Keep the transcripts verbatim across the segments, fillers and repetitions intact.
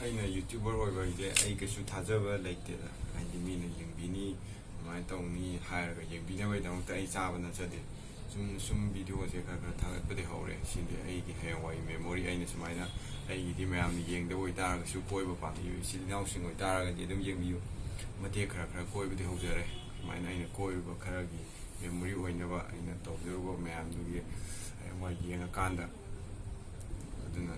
ꯑꯩꯅ YouTuber ꯑꯣꯏꯕ ꯍꯥꯏꯁꯦ ꯑꯩ ꯀꯩꯁꯨ ꯊꯥꯖꯕ ꯂꯩꯇꯦꯗ꯫ ꯍꯥꯏꯗꯤ ꯃꯤꯅ ꯌꯦꯡꯕꯤꯅꯤ, ꯑꯗꯨꯃꯥꯏꯅ ꯇꯧꯅꯤ ꯍꯥꯏꯔꯒ ꯌꯦꯡꯕꯤꯅꯕꯒꯤꯗꯃꯛꯇ ꯑꯩ ꯆꯥꯕ ꯅꯠꯆꯗꯦ꯫ ꯁꯨꯝ ꯁꯨꯝ ꯚꯤꯗꯤꯑꯣꯁꯦ ꯈꯔ ꯈꯔ ꯊꯥꯒꯠꯄꯗꯤ ꯍꯧꯔꯦ꯫ ꯁꯤꯗꯤ ꯑꯩꯒꯤ ꯍꯌꯦꯡꯋꯥꯏ memory, ꯑꯩꯅ ꯁꯨꯃꯥꯏꯅ, ꯑꯩꯒꯤꯗꯤ ꯃꯌꯥꯝꯅ ꯌꯦꯡꯗꯕ ꯑꯣꯏꯇꯥꯔꯒꯁꯨ, ꯀꯣꯏꯕ ꯄꯥꯝꯕꯤꯕ ꯏꯆꯤꯜ ꯏꯅꯥꯎꯁꯤꯡ ꯑꯣꯏꯇꯥꯔꯒꯗꯤ ꯑꯗꯨꯝ ꯌꯦꯡꯕꯤꯌꯨ꯫ ꯃꯇꯦꯛ ꯈꯔ ꯈꯔ ꯀꯣꯏꯕꯗꯤ ꯍꯧꯖꯔꯦ꯫ ꯁꯨꯃꯥꯏꯅ ꯑꯩꯅ ꯀꯣꯏꯔꯨꯕ ꯈꯔꯒꯤ memory ꯑꯣꯏꯅꯕ ꯑꯩꯅ ꯇꯧꯖꯔꯨꯕ ꯃꯌꯥꯝꯗꯨꯒꯤ ꯍꯌꯦꯡꯋꯥꯏ ꯌꯦꯡꯉꯀꯥꯟꯗ, ꯑꯗꯨꯅ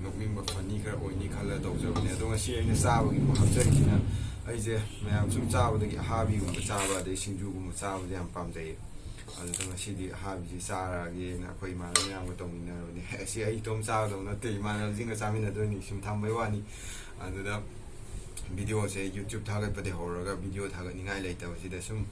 ꯅꯣꯛꯅꯤꯡꯕ funny ꯈꯔ ꯑꯣꯏꯅꯤ ꯈꯜꯂ ꯇꯧꯖꯕꯅꯦ꯫ ꯑꯗꯣ ꯉꯁꯤ ꯑꯩꯅ ꯆꯥꯕꯒꯤ ꯍꯥꯞꯆꯔꯤꯁꯤꯅ, ꯑꯩꯁꯦ ꯃꯌꯥꯝ ꯁꯨꯝ ꯆꯥꯕꯗꯒꯤ ꯑꯍꯥꯕꯤꯒꯨꯝꯕ ꯆꯥꯕ ꯑꯗꯩ ꯁꯤꯡꯖꯨꯒꯨꯝꯕ ꯆꯥꯕꯁꯦ ꯌꯥꯝ ꯄꯥꯝꯖꯩꯌꯦ꯫ ꯑꯗꯨꯗ ꯉꯁꯤꯗꯤ ꯑꯍꯥꯕꯤꯁꯤ ꯆꯥꯔꯒꯦꯅ ꯑꯩꯈꯣꯏ ꯏꯃꯥꯟꯅꯕ ꯃꯌꯥꯝꯒ ꯇꯧꯃꯤꯟꯅꯔꯕꯅꯦ꯫ ꯑꯁꯤ ꯑꯩ ꯏꯇꯣꯝ ꯆꯥꯒꯗꯧ ꯅꯠꯇꯦ, ꯏꯃꯥꯟꯅꯕꯁꯤꯡꯒ ꯆꯥꯃꯤꯟꯅꯗꯣꯏꯅꯤ꯫ ꯁꯨꯝ ꯊꯝꯕꯩ ꯋꯥꯅꯤ꯫ ꯑꯗꯨꯗ ꯚꯤꯗꯤꯑꯣꯁꯦ YouTube ꯊꯥꯒꯠꯄꯗꯒꯤ ꯍꯧꯔꯒ ꯚꯤꯗꯤꯑꯣ ꯊꯥꯒꯠꯅꯤꯡꯉꯥꯏ ꯂꯩꯇꯕꯁꯤꯗ ꯁꯨꯝ,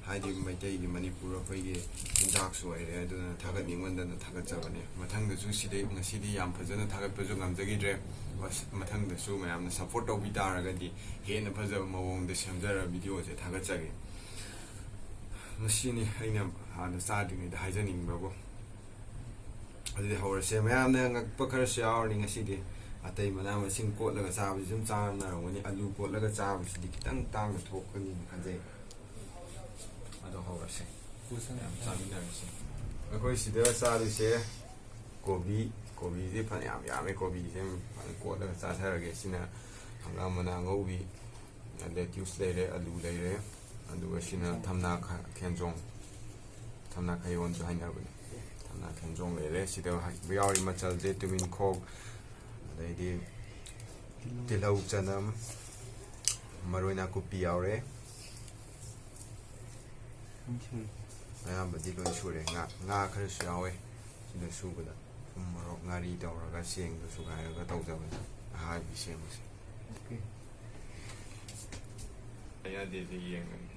ꯍꯥꯏꯗꯤ ꯃꯩꯇꯩꯒꯤ, ꯃꯅꯤꯄꯨꯔ ꯑꯩꯈꯣꯏꯒꯤ ꯆꯤꯟꯖꯥꯛꯁꯨ ꯑꯣꯏꯔꯦ, ꯑꯗꯨꯅ ꯊꯥꯒꯠꯅꯤꯡꯃꯟꯗꯅ ꯊꯥꯒꯠꯆꯕꯅꯦ꯫ ꯃꯊꯪꯗꯁꯨ ꯁꯤꯗꯩ, ꯉꯁꯤꯗꯤ ꯌꯥꯝ ꯐꯖꯅ ꯊꯥꯒꯠꯄꯁꯨ ꯉꯝꯖꯈꯤꯗ꯭ꯔꯦ꯫ ꯃꯁ-, ꯃꯊꯪꯗꯁꯨ ꯃꯌꯥꯝꯅ support ꯇꯧꯕꯤ ꯇꯥꯔꯒꯗꯤ ꯍꯦꯟꯅ ꯐꯖꯕ ꯃꯑꯣꯡꯗ ꯁꯦꯝꯖꯔ ꯚꯤꯗꯤꯑꯣꯁꯦ ꯊꯥꯒꯠꯆꯒꯦ꯫ ꯃꯁꯤꯅꯤ ꯑꯩꯅ ꯍꯥꯟꯅ ꯆꯥꯗ꯭ꯔꯤꯉꯩꯗ ꯍꯥꯏꯖꯅꯤꯡꯕꯕꯨ꯫ ꯑꯗꯨꯗꯤ ꯍꯧꯔꯁꯦ꯫ ꯃꯌꯥꯝꯅ ꯉꯛꯄ ꯈꯔꯁꯨ ꯌꯥꯎꯔꯅꯤ ꯉꯁꯤꯗꯤ꯫ ꯑꯇꯩ ꯃꯅꯥ ꯃꯁꯤꯡ ꯀꯣꯠꯂꯒ ꯆꯥꯕꯁꯤ ꯑꯗꯨꯝ ꯆꯥꯅꯔꯝꯒꯅꯤ꯫ ꯑꯂꯨ ꯀꯣꯠꯂꯒ ꯆꯥꯕꯁꯤꯗꯤ ꯈꯤꯇꯪ ꯇꯥꯡꯅ ꯊꯣꯛꯀꯅꯤꯅ ꯈꯟꯖꯩ꯫ ꯑꯗꯣ ꯍꯧꯔꯁꯦ꯫ ꯌꯥꯝ ꯆꯥꯃꯤꯟꯅꯔꯁꯦ꯫ ꯑꯩꯈꯣꯏ ꯁꯤꯗ ꯆꯥꯗꯣꯏꯁꯦ ꯀꯣꯕꯤ, ꯀꯣꯕꯤꯁꯦ ꯐꯅꯌꯥꯝ ꯌꯥꯝꯃꯦ꯫ ꯀꯣꯕꯤꯁꯦ ꯐꯖꯅ ꯀꯣꯠꯂꯒ ꯆꯥꯊꯔꯒꯦ꯫ ꯁꯤꯅ ꯍꯪꯒꯥꯝ ꯃꯅꯥ ꯑꯉꯧꯕꯤ, lettuce ꯂꯩꯔꯦ, ꯑꯂꯨ ꯂꯩꯔꯦ, ꯑꯗꯨꯒ ꯁꯤꯅ ꯊꯝꯅꯥ ꯈ-, ꯈꯦꯟꯖꯣꯡ, ꯊꯝꯅꯥ ꯈꯩꯔꯣꯟꯁꯨ ꯍꯥꯏꯅꯕꯅꯦ꯫ ꯊꯝꯅꯥ ꯈꯦꯟꯖꯣꯡ ꯂꯩꯔꯦ꯫ ꯁꯤꯗ ꯍꯥꯏ-, ꯌꯥꯎꯔꯤ ꯃꯆꯜꯁꯦ ꯇꯨꯃꯤꯟꯈꯣꯛ, ꯑꯗꯩꯗꯤ ꯇꯤꯜꯍꯧ, ꯆꯅꯝ, ꯃꯔꯣꯏ ꯅꯥꯀꯨꯞꯄꯤ ꯌꯥꯎꯔꯦ꯫ ꯑꯌꯥꯝꯕꯗꯤ ꯂꯣꯏ ꯁꯨꯔꯦ꯫ ꯉꯥ, ꯉꯥ ꯈꯔꯁꯨ ꯌꯥꯎꯋꯦ ꯁꯤꯗ ꯁꯨꯕꯗ꯫ ꯊꯨꯝ, ꯃꯣꯔꯣꯛ, ꯉꯥꯔꯤ ꯇꯧꯔꯒ ꯆꯦꯡꯗꯣ ꯁꯨꯒꯥꯏꯔꯒ ꯇꯧꯖꯕꯅꯤ ꯑꯍꯥꯟꯕ ꯁꯦꯝꯕꯁꯦ꯫ ꯑꯣꯀꯦ꯫ ꯌꯥꯗꯦꯗꯤ ꯌꯦꯡꯒꯅꯤ꯫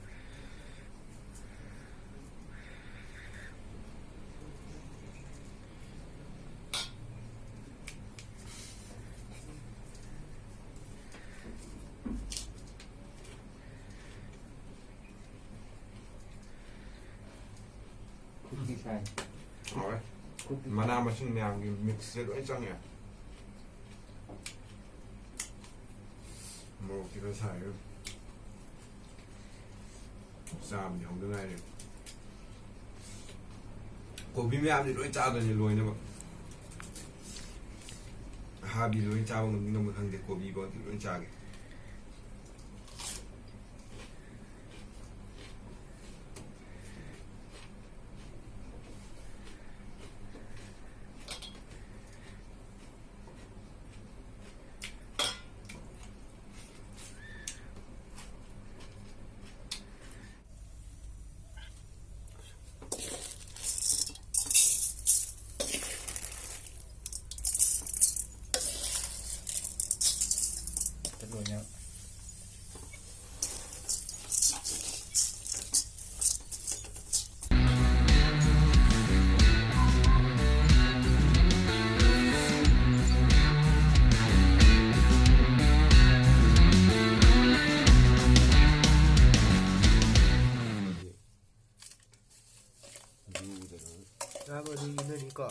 ꯈꯨꯠꯇꯤ ꯁꯥꯏ꯫ ꯍꯥꯎꯋꯦ꯫ ꯈꯨꯠꯇꯤ ꯃꯅꯥ ꯁꯥꯏ꯫ ꯃꯁꯤꯡ ꯃꯌꯥꯝꯒꯤ mixꯁꯦ ꯂꯣꯏ ꯆꯪꯉꯦ꯫ ꯈꯔ ꯁꯥꯏ꯫ ꯆꯥꯕꯗꯤ ꯍꯧꯗ ꯉꯥꯏꯔꯦ꯫ ꯀꯣꯕꯤ ꯃꯌꯥꯝꯗꯤ ꯂꯣꯏ ꯆꯥꯗꯣꯏꯅꯦ ꯂꯣꯏꯅꯃꯛ꯫ ꯑꯍꯥꯕꯤ ꯂꯣꯏ ꯆꯥꯕ ꯉꯝꯗꯤ ꯉꯝꯕ ꯈꯪꯗꯦ, ꯀꯣꯕꯤ ꯐꯥꯎꯗꯤ ꯂꯣꯏ ꯆꯥꯒꯦ꯫ ꯆꯥꯕꯗꯤ ꯏꯅꯅꯤꯀꯣ꯫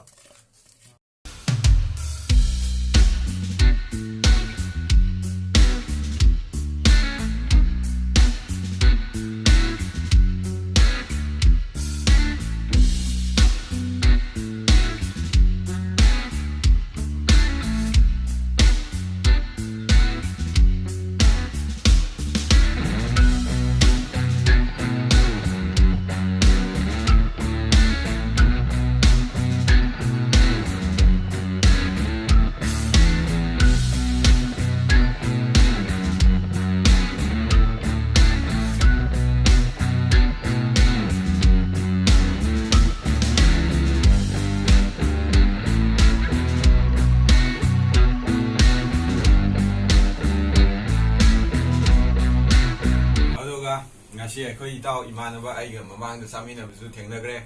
ꯑꯗꯨꯒ ꯉꯁꯤ ꯑꯩꯈꯣꯏ ꯏꯇꯥꯎ ꯏꯃꯥꯟꯅꯕ ꯑꯩꯒ ꯃꯃꯥꯡꯗ ꯆꯥꯃꯤꯟꯅꯕꯁꯨ ꯊꯦꯡꯅꯈ꯭ꯔꯦ꯫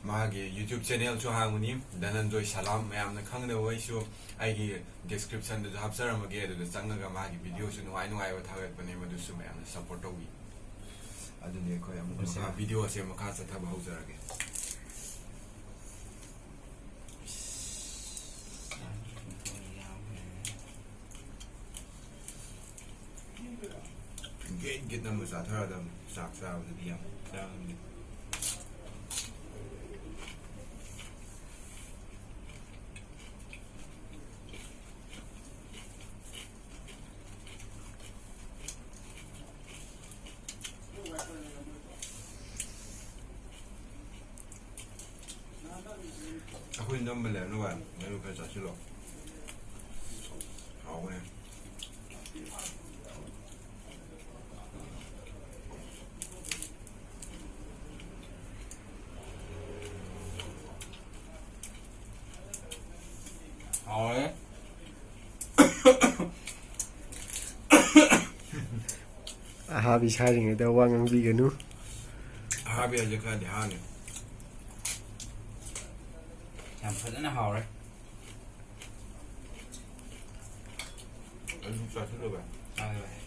ꯃꯥꯒꯤ YouTube channelꯁꯨ ꯍꯥꯡꯕꯅꯤ, ꯙꯅꯟꯖꯣꯏ ꯁꯂꯥꯝ, ꯃꯌꯥꯝꯅ ꯈꯪꯅꯕ ꯑꯩꯁꯨ ꯑꯩꯒꯤ descriptionꯗꯁꯨ ꯍꯥꯞꯆꯔꯝꯃꯒꯦ꯫ ꯑꯗꯨꯗ ꯆꯪꯉꯒ ꯃꯥꯒꯤ videoꯁꯨ ꯅꯨꯡꯉꯥꯏ ꯅꯨꯡꯉꯥꯏꯕ ꯊꯥꯒꯠꯄꯅꯦ, ꯃꯗꯨꯁꯨ ꯃꯌꯥꯝꯅ support ꯇꯧꯕꯤ꯫ ꯑꯗꯨꯗꯤ ꯑꯩꯈꯣꯏ ꯑꯃꯨꯛ ꯃꯈꯥ videoꯁꯦ ꯃꯈꯥ ꯆꯠꯊꯕ ꯍꯧꯖꯔꯒꯦ꯫ ꯒꯤꯠ ꯒꯤꯠ ꯑꯃ ꯆꯥꯊꯔꯗꯕꯅꯤ꯫ ꯆꯥꯛ ꯆꯥꯕꯗꯗꯤ ꯌꯥꯝ ꯆꯥ ꯉꯝꯗꯦ꯫ ꯑꯩꯈꯣꯏ ꯅꯝꯕ ꯂꯩꯔꯅꯨ ꯚꯥꯏ, ꯃꯔꯨ ꯈꯔ ꯆꯥꯁꯤꯜꯂꯣ꯫ ꯍꯥꯎꯕꯅꯦ꯫ ꯍꯥꯎꯔꯦ꯫ ꯑꯍꯥꯕꯤ ꯁꯥꯔꯤꯉꯩꯗ ꯋꯥ ꯉꯥꯡꯕꯤꯒꯅꯨ꯫ ꯑꯍꯥꯕꯤ ꯍꯥꯏꯁꯦ ꯈꯔꯗꯤ ꯍꯥꯡꯉꯦ꯫ ꯌꯥꯝ ꯐꯖꯅ ꯍꯥꯎꯔꯦ꯫ ꯑꯗꯨꯝ ꯆꯥꯁꯤꯜꯂꯨ ꯚꯥꯏ꯫ ꯆꯥꯒꯦ ꯚꯥꯏ꯫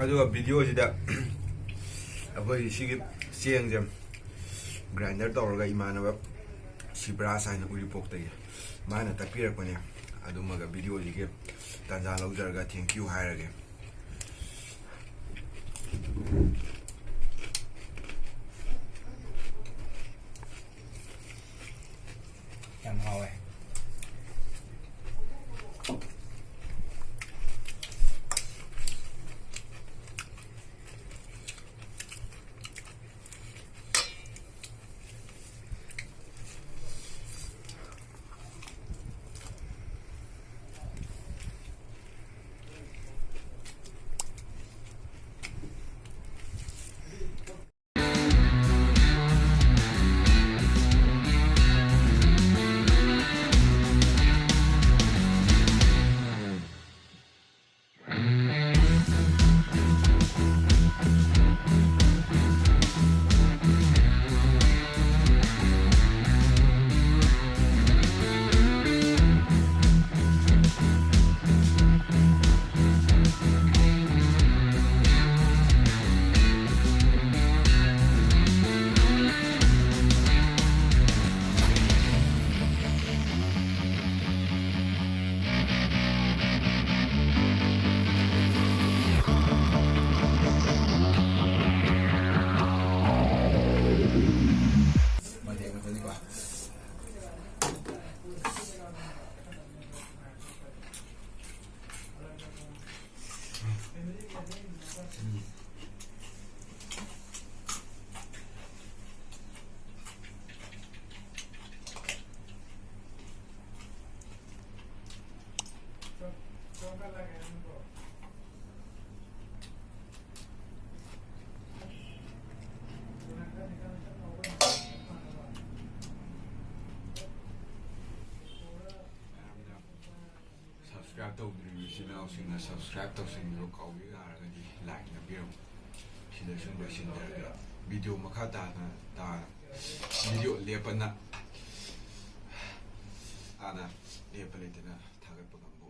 ꯑꯗꯨꯒ ꯚꯤꯗꯤꯑꯣꯁꯤꯗ ꯑꯩꯈꯣꯏ ꯁꯤꯒꯤ ꯆꯦꯡꯁꯦ ꯒ꯭ꯔꯥꯏꯟꯗꯔ ꯇꯧꯔꯒ ꯏꯃꯥꯟꯅꯕ ꯁꯤꯕ꯭ꯔꯥꯖ ꯍꯥꯏꯅ ꯎꯔꯤꯄꯣꯛꯇꯒꯤ ꯃꯥꯅ ꯇꯥꯛꯄꯤꯔꯛꯄꯅꯦ꯫ ꯑꯗꯨꯃꯒ ꯚꯤꯗꯤꯑꯣꯁꯤꯒꯤ ꯇꯥꯟꯖꯥ ꯂꯧꯖꯔꯒ thank you ꯍꯥꯏꯔꯒꯦ꯫ ꯌꯥꯝ ꯍꯥꯎꯋꯦ꯫ Subscribe ꯇꯧꯗ꯭ꯔꯤꯕ ꯏꯆꯤꯟ ꯏꯅꯥꯎꯁꯤꯡꯅ subscribe ꯇꯧꯁꯤꯟꯕꯤꯔꯣ, ꯀꯥꯎꯕꯤꯒ ꯍꯥꯏꯔꯒꯗꯤ like ꯅꯝꯕꯤꯔꯝꯃꯨ꯫ ꯁꯤꯗ ꯁꯨꯝ ꯂꯣꯏꯁꯤꯟꯖꯔꯒꯦ꯫ Video ꯃꯈꯥ ꯇꯥꯅ ꯇꯥ video ꯂꯦꯞꯄꯅ ꯇꯥꯅ ꯂꯦꯞꯄ ꯂꯩꯇꯅ ꯊꯥꯒꯠꯄ ꯉꯝꯃꯤ꯫